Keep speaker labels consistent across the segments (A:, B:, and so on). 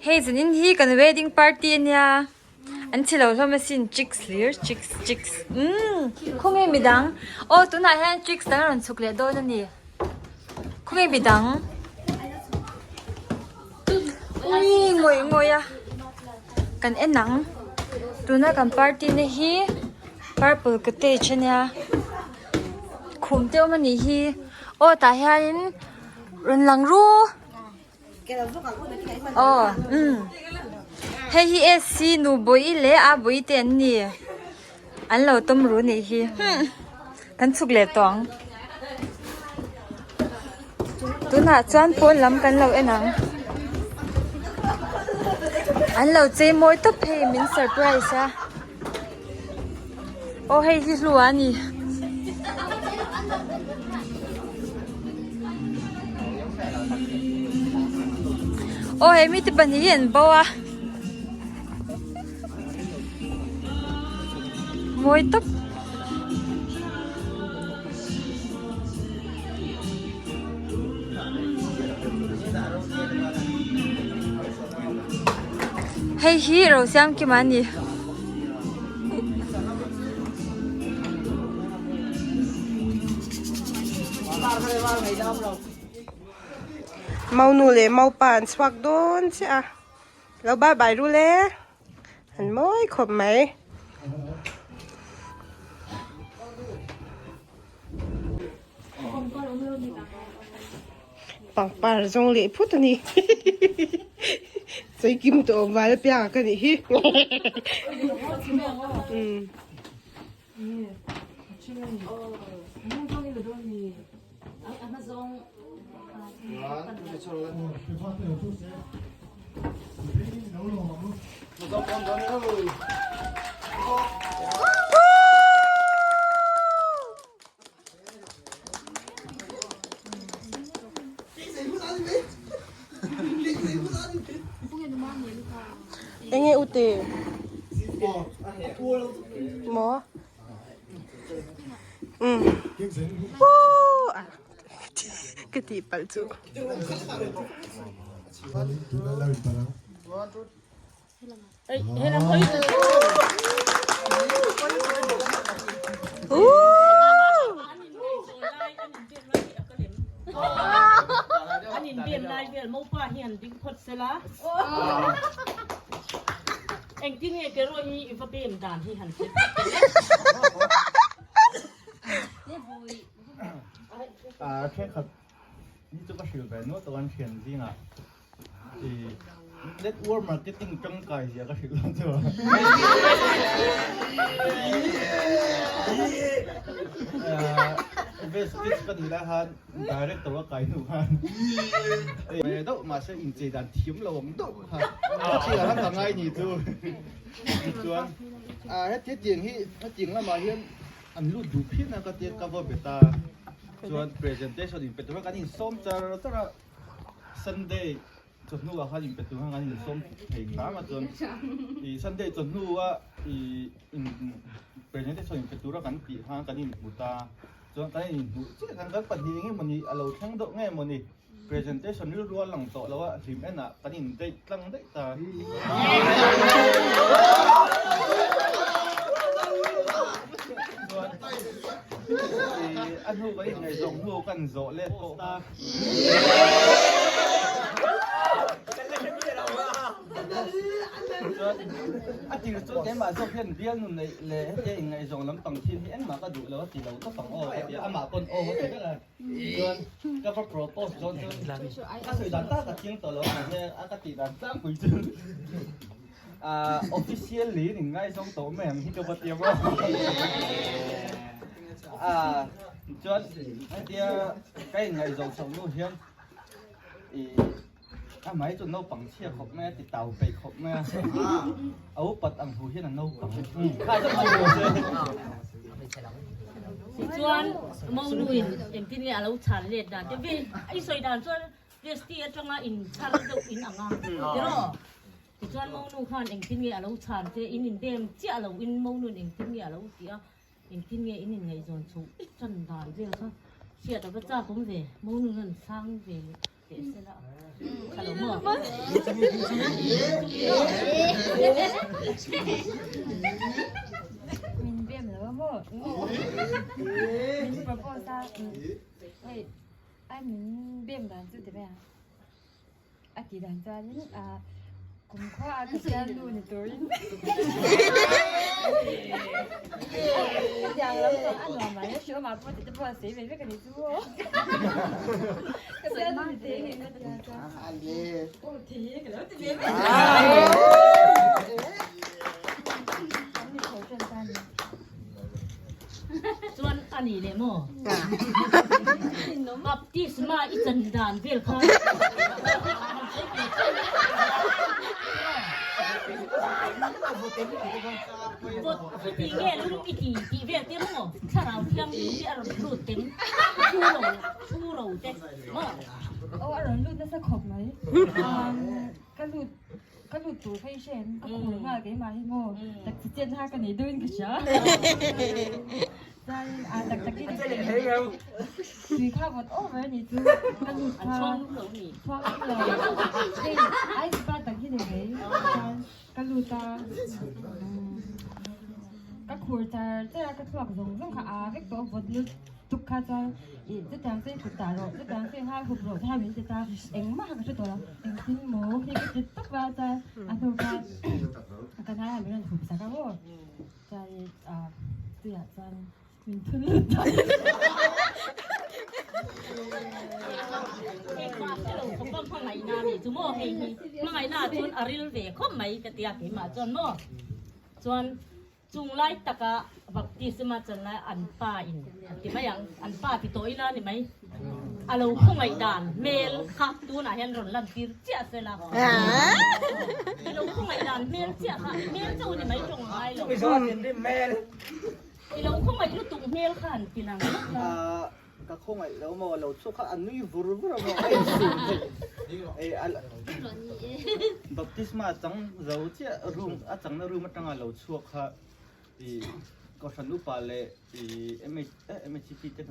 A: Hei zanin hi kan wedding party ania an chhe lo hlawm asin chicks hlir chicks chicks umm khawnge midang aw tunah hian chicks dang a rawn chhuk leh dawn a ni khawnge midang ui ngawih ngawih a kan en ang tuna kan party na hi purple cottage ania khum te awm a nih hi aw tah hianin rawn lang ru. Aw umm hei hi SC nu bawihi leh a bawihi te an ni an lo tawm ru anih hi hmm kan chhuk leh tawh ang tunah chuan pawn lam kan lo en ang an lo chei mawi tawp hei min surprise a. Aw hei hi hlua a ni. Aw he mite pahnih hi an bo a. Mawi tawp. Hei hi Rosiamkima a ni.
B: Maunu leh maupa an chhuak dawn chiah a, lo bye bye ru le, an mawi khawp mai. Pangpar zawng leh phut a ni chei kim tawh awm val apiang ah ka nih hi Enge ute maw umm ka tih palh chu.
C: Network marketing tangkai zia ka hrilh dawn chu a. Vestige ka nih lai khan director a kai hnu khan ve deuh mahse inchei dan thiam lo ang deuh kha ka thiam khan ka ngai ni chu. Tichuan hetiang hi hetiang lamah hian an lut duh phian a ka tia ka va bet a chuan presentation in pe tur a kan insawm char char a. Sunday chawhnu ah khan inpe tur khan kan insawm thei hram a chuan ih Sunday chawhnu a ih in presentation inpe tura kan tih khan kan inhmu ta chuan kan inhmuh chiah khan kan pahnih eng emawni a lo thleng deuh nge mawni presentation rilru a lang tawh lo a hlim en ah kan in date tlang daih ta. Chuan ih a hnu kan inngaihzawng hnu kan zawh let pawh ta. A tir chu keimah zawk hian bial nu neih leh hetia inngaihzawng lampang thil hi engmah ka duh lo a ti lo tawp ang aw ka ti a, amah pawn aw a ti vek a. Chuan ka va propose dawn chu a sawi dan tak a chiang tawh lo a mahse a ka tih dan tlangpui chu officially in inngaizawng tawh mai ang hi ka va ti a maw. Chuan hetia ka inngaihzawng chhoh hnu hian ih amah hi chu naupang chhia khawp mai a ti tau peih khawp mai a a upat ang hu hian a naupang
D: Tichuan Maunuin engtin nge a lo chhan let dan te ve i sawi dan chuan Vesti atanga in chhar deuh in ang a tiraw tichuan Maunu khan engtin nge a lo chhan te in inbem chiah lo in Maunuin engtin nge a lo tih a Engtin nge in inngaihzawn chhoh tan dan vel kha hriat a va chak awm ve, Monu nan sang ve leh. teh se la kha lo maw?
A: Min bem lo a maw? Min propose a hei ai min bem dan chu ti mai ang. A tih dan chuanin kumkhua a ka sial nu ni turin hetiang lam chuan a nuam mai a hriawm ah pawh tih te pawh a sawi ve vek a ni chu aw ka sial nu ni thei ngei ka ti a chuan aw thei e ka lo ti ve vek kan ni tho tan ta ni.
D: Chuan a ni leh maw? Baptisma i chan dan vel kha Vawt ti nge lung i ti tih vel te maw? Thlarau thianghlim te a rawn lut tem thu ro thu ro te maw?
A: Aw a rawn lut nasa khawp mai. Ka lut Ka lut tur kha i hre em? Ka khur nghal keimah hi maw? Tak chi chet na ka nei deuhin ka hria. Chuanin a tak takin tui kha vawt over a nih chu ka lut kha chhuang lo. Hei ice bath tak hi ni mai. Chuan ka lut a ka khur char char a ka thluak zawng zawng kha a vek tawh vawt lut tuk kha chuan ih chutiang chu i kut tah rawh chutiang chu i nghal hup rawh kha min ti ta engmah ka hre tawh lo engtin maw hi ka ti tawp a chuan a hnu khan ka hnai ah min rawn hup sak a maw chuan ih ah tuiah chuan min thun lut ta
D: Engmah hre lo khawp a hmangaihna a nih chu maw hei hi hmangaihna ah chuan a ril ve khawp mai ka tia keimah chuan maw chuan Chung lai taka baptisma chan lai an pa in an ti mai ang, an pa ti tawh ila ni mai. A lo khawngaih dan hmel kha tunah hian rawn lan tir chiah se la. I lo khawngaih dan hmel chiah kha hmel chauh ni mai tawng ngai lo. I lo khawngaih lutuk hmel kha an ti lang lawk la.
C: Ka khawngaih lo maw lo chhuak kha a nui vur vur a maw a insum thei Baptisma a chang zo chiah room a changna room atanga lo chhuak kha i Kohhran upa leh i MHP te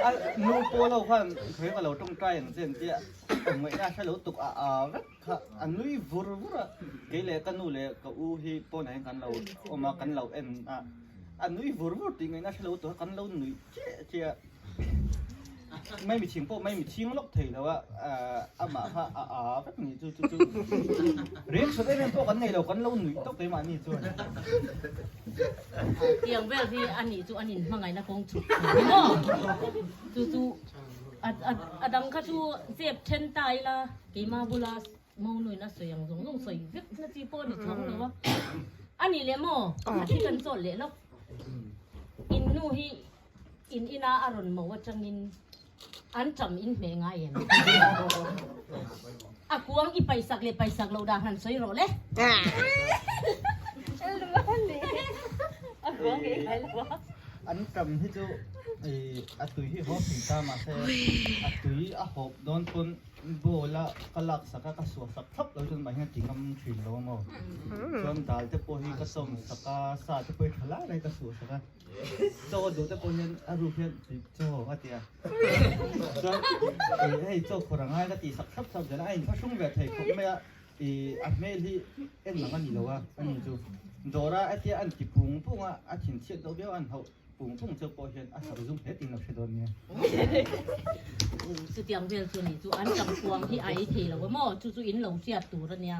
C: a nu pawh lo khan khawi ka lo tawngtai ang che an tia awmngaihna a hre lo tuk a a vek kha a nui vur vur a kei leh ka nu leh ka u hi pawnah hian kan lo awm a kan lo en a. A nui vur vur tih ngaihna hre lo tur kan lo nuih chiah chiah a. Mai michhing pawh mai michhing lawk thei lo a, amah kha a a vek ni chu chu chu. Reaction em em pawh kan nei lo, kan lo nuih tawp keimahni chuan.
D: Tiang vel hi a nih chu an inhmangaihna kawng chhuk thei ni maw? Chu chu a dang kha chu zep then ta ila keimah bula Maunuin a sawi ang zawng zawng sawi vek na chi pawh a ni chuang lo a. A nih leh maw? A thi kan chawlh leh lawk. In nu hi in ina a rawn mo atangin an ṭam in hmeh ngai em? A kuang i paisak leh paisak loh dan han sawi rawh le.
A: A kuang ngei ngai lo a.
C: An ṭam hi chu a tui hi haw thei ta mahse a tui a hawp dawn pawn Bowl a ka lak sak a ka suah sak thlap lo chuan mah hian a ti ngam thin lo a maw. Chuan dal te pawh hi ka sawm sak a, sa te pawh hi tha lai lai ka suah sak a. Chaw duh te pawh hian a ruk hian chaw a ti a. Chuan hei chaw khawr a ngai ka tih sak thlap thlap zel a, a inthlahrung ve thei khawp mai a. Ih a hmel hi en ang a ni lo a, a ni chu dawr a hetia an ti pung pung a, a thinchhiat deuh viau a an hauh. Pung pung cheu pawh hian a sak zum hle tiin lo hre dawn nia.
D: Chutiang vel chu ni chu an ṭam kuang hi a ei thei lo a maw? Chu chu in lo hriat tur a nia.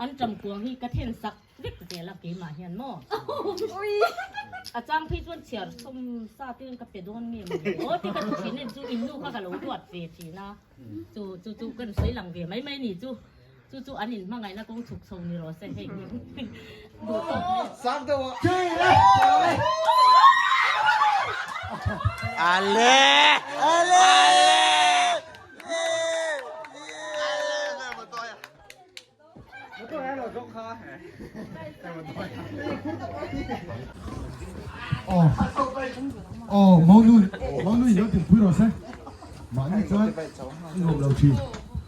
D: An ṭam kuang hi ka then sak vek zel a keimah hian maw? A chang phei chuan chhiar sawm sa te ka pe dawn nge maw le aw ti ka ti thin a chu in nu kha ka lo duat ve thin a. Chu chu chu kan sawi lang ve mai mai ni chu. Chu chu an inhmangaihna kawng chhuk chho ni rawh se hei hi duh tawk mai.
E: Aw Maunu Maunu in lo tinpui rawh se mahni chuan i nuam lo thin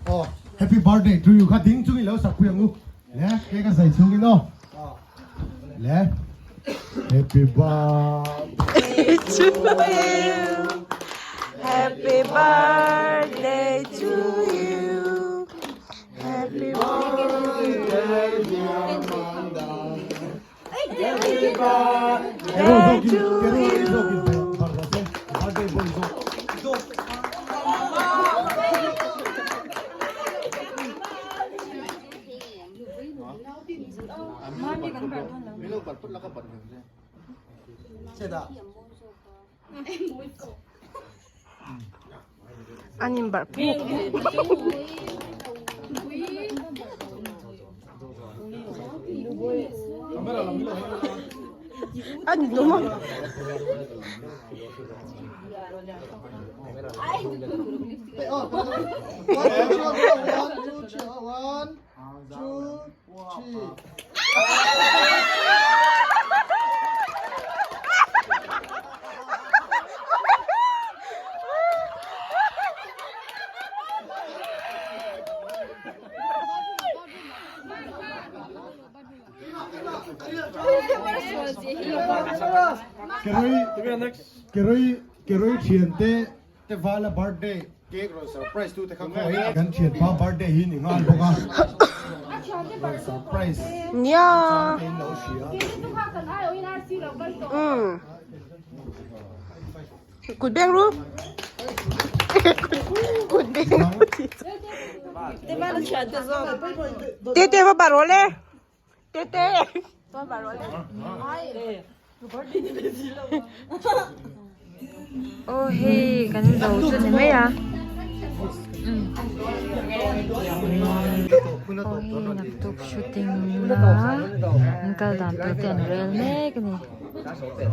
E: aw happy birthday to you kha ding chungin lo sak pui ang u le ke ka zai chungin aw le happy birthday
B: to you. Happy birthday to you Happy birthday dear Amanda Happy birthday to you An inbarh puk. An dum a.
E: Keroi keroi thian te Te vala birthday cake rawn surprise tu te kha khaw hi kan thian pa birthday hi ni nghal bawk a rawn surprise
B: Nia
E: chang te in lo hria.
B: Umm kut beng ru kut beng ru te te va ba rawh le te te va ba rawh le.
A: Aw hei kan zo chu ni mai a aw hei naktuk shooting na an kal dan tur te an rel mek a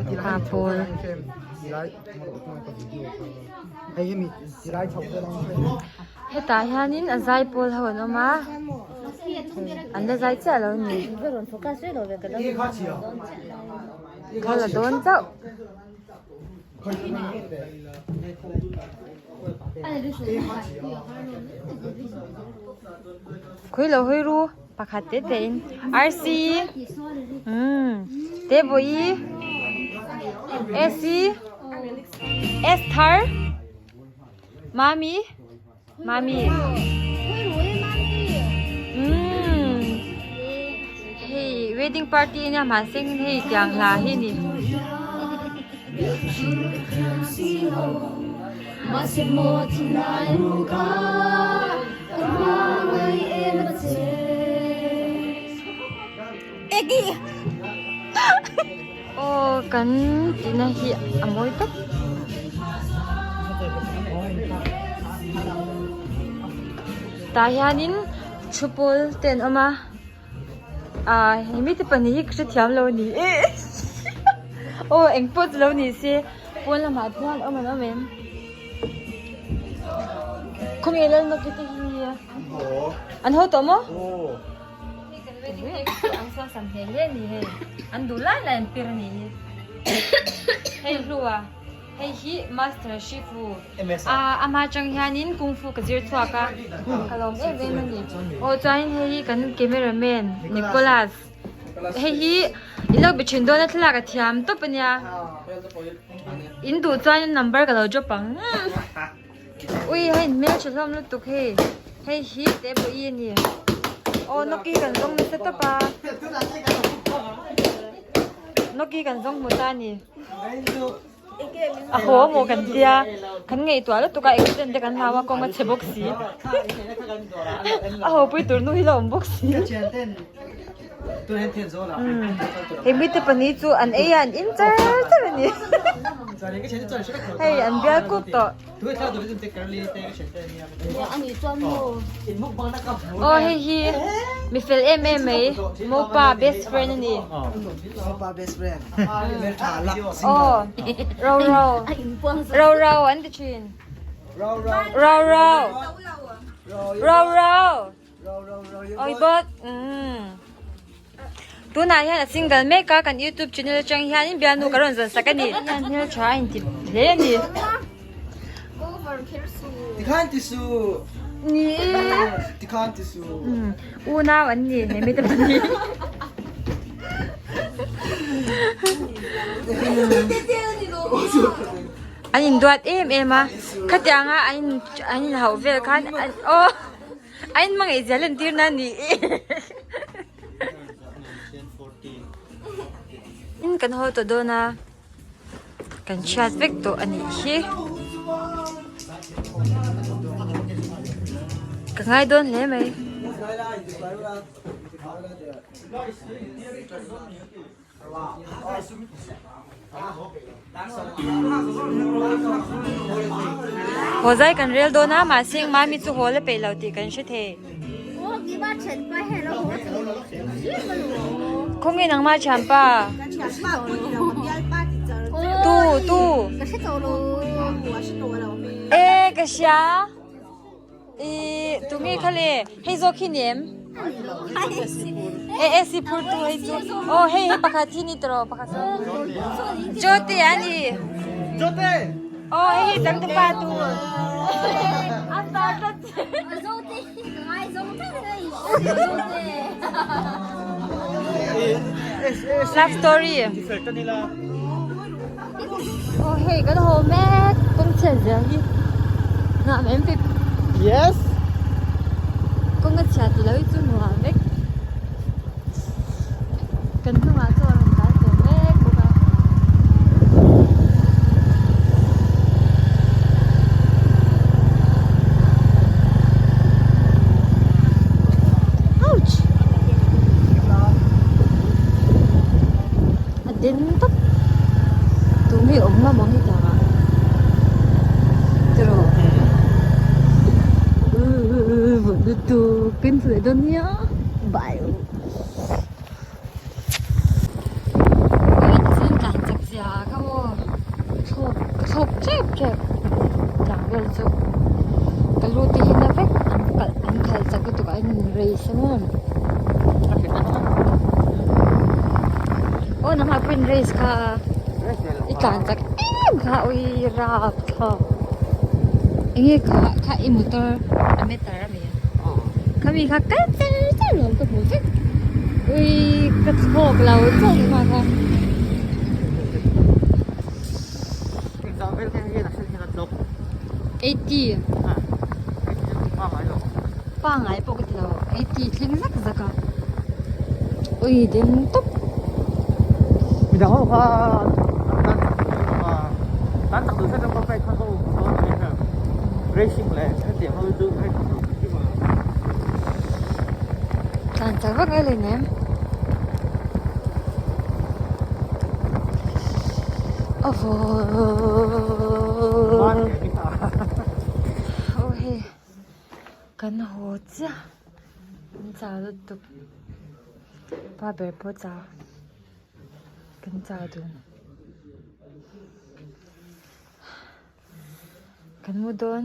A: ni pa pawl. Hetah hianin a zai pawl ho an awm a an la zai chiah lo a ni ka la dawn chauh. Khawi lo hawi ru pakhat te te in arsi umm te vawi esi esther. Mami Mami Umm hei wedding party ania mahse hei tiang hla hi ni. Aw kan tihna hi a mawi tak. Tah hianin thu pawl te an awm a ah hemi te pahnih hi ka hrethiam lo a ni e aw eng pawh chu lo ni se pawn lamah chuan awm an awm em khawnge lalnawki te hi an haw tawh maw? Hei kan wedding cake chu an suan sam hle hle a ni hei an duh lai lai an pir a ni hi hei hlua hei hi master shifu a ama atang hianin kung fu ka zir chhuak a ka lawm em em a ni aw chuanin hei hi kan camera man Nicholas hei hi in lo be thin dawn a thlalak a thiam tawp a nia in duh chuan number ka lo drop ang. Ui hei hmeltha hlawm lutuk hei hei hi te pawh i a ni aw nawki kan zawng nasa tawp a nawki kan zawng hmu ta a ni a haw maw kan tia kan ngaihtuah lutuk a accident te kan hlau a kawng a chhe bawk si a haw pui tur nu hi la awm bawk si Hei mite pahnih chu an ei a an in char char a ni hei an bial kup tawh aw hei hi mi fel em em mai mopa best friend a ni aw ro ro ro ro an ti thin ro ro ro ro. Oi bawt umm tunah hian a single mek a kan youtube channel atang hianin bialnu ka rawn zawn sak a ni hian hmeltha a inti hle a ni ni e unau an ni he mite pahnih An induat em em a, khatianga an in an inhauh vel khan an aw a in hmangaih zia lan tir na ni in kan haw tawh dawn a kan chhiat vek tawh a nih hi ka ngai dawn hle mai. Haw zai kan rel dawn a mahse mami chu haw la peih lo tih kan hre thei. Khawnge nangmah thianpa? Tu tu. E ka hria. I tunge kha le hei zawk hi ni em? E e si phur tu hei chu oh hei hei pakhat hi ni tawh pakhat saw Jote a ni
C: Jote
A: oh hei hi changtu pa tu Love story Oh hei kan haw mek kawng chhiat zia hi nuam em pip
C: Yes
A: Kawng a chhiat tih loh hi chu nuam vek Kan hnungah chaw a rawn tlan tawh mek bawk a. Ouch A den tawp tu nge awm ngam ang hetiang ah tiraw vawt lutuk kan tleh dawn nia bye Vawiin tlan chak zia kha maw thlawk ka thlawk tep tep tiang vel chu ka lu te hi na vek an kalh an khalh chak lutuk a in race a maw aw nangmah pawh in race kha i tlan chak em kha awii rapthlak enge kha kha i motor a meter a mi. Khami kha kal char char lo ka hmu vek ui ka chhawk lo chauh hma kha. 80 Pangai pawh ka ti lo 80 thleng zak zak a ui den tawp.
C: Midang ho kha tan tak duh hret a bike kha ho racing leh hetiang ho chu hei tak duh hrim a.
A: Tlan chak vak ngai hleinem. Aw hei kan haw chiah an chau lutuk pa ber pawh chau kan chau dun. Kan mu dawn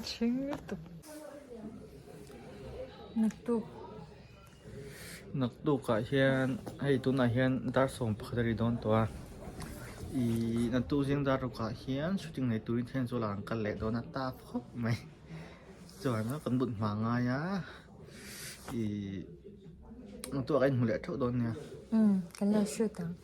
A: Ṭhing lutuk Naktuk
C: Naktukah hian hei tunah hian dar 11 a ri dawn tawh a ih naktuk zing dar rukah hian shooting nei turin thian chu an kal leh dawn a tap khawp mai chuan kan but hma ngai a ih naktukah kan inhmu leh theuh dawn nia.
A: Umm kan lo shoot ang.